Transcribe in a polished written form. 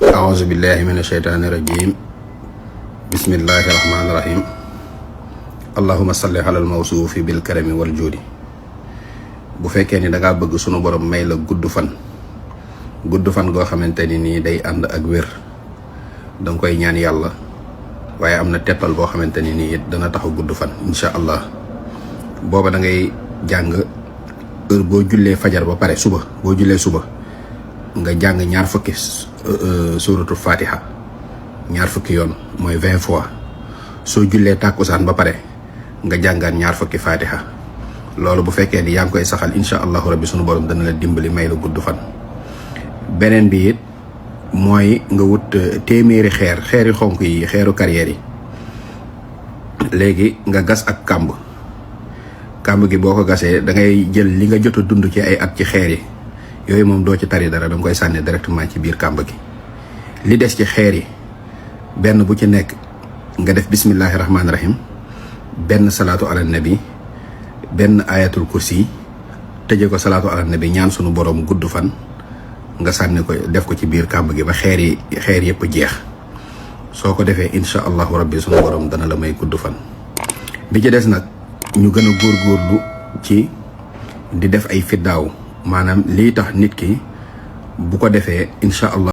أعوذ بالله من الشيطان الرجيم بسم الله الرحمن الرحيم اللهم صل على الموصوف بالكرم والجود. bu fekkee ni dangaa bëgg sunu borom may la gudd fan goo xamante ni nii day ànd ak wér danga koy ñaan yàlla, waaye am na tettal boo xamante ni nii it dana taxaw gudd fan insha allah. booba da ngay jàng heure boo jullee fajar ba pare suba, boo jullee suba nga jàng ñaar fukki suratul fatiha ñaar fukki yoon mooy 20 fois. soo jullee tàkkusaan ba pare nga jàngaan ñaar fukki fatiha. loolu bu fekkee ni yaa ngi koy saxal insha allahu rabbi sunu borom dana la dimbali may la gudd fan. beneen bi it mooy nga wut téeméeri xeeri xonk yi, xeeru carrière yi. léegi nga gas ak kàmb gi boo ko gasee da ngay jël li nga jot a dund ci ay at ci xeer yi, yooyu moom doo ci tari dara, danga koy sànni directement ci biir kàmb gi. li des ci xeer yi benn bu ci nekk nga def bismillahi rahmaani rahim, benn salaatu ala nabi, benn ayatul kursi, tëje ko salaatu ala nabi, ñaan sunu borom gudd fan, nga sànni ko def ko ci biir kàmb gi ba xeer yëpp jeex. soo ko defee insha allahu rabbi sunu borom dana la may gudd fan. bi ci des nag ñu gën a góorgóorlu ci di def ay fiddaaw, maanaam lii tax nit ki bu ko defee insha allah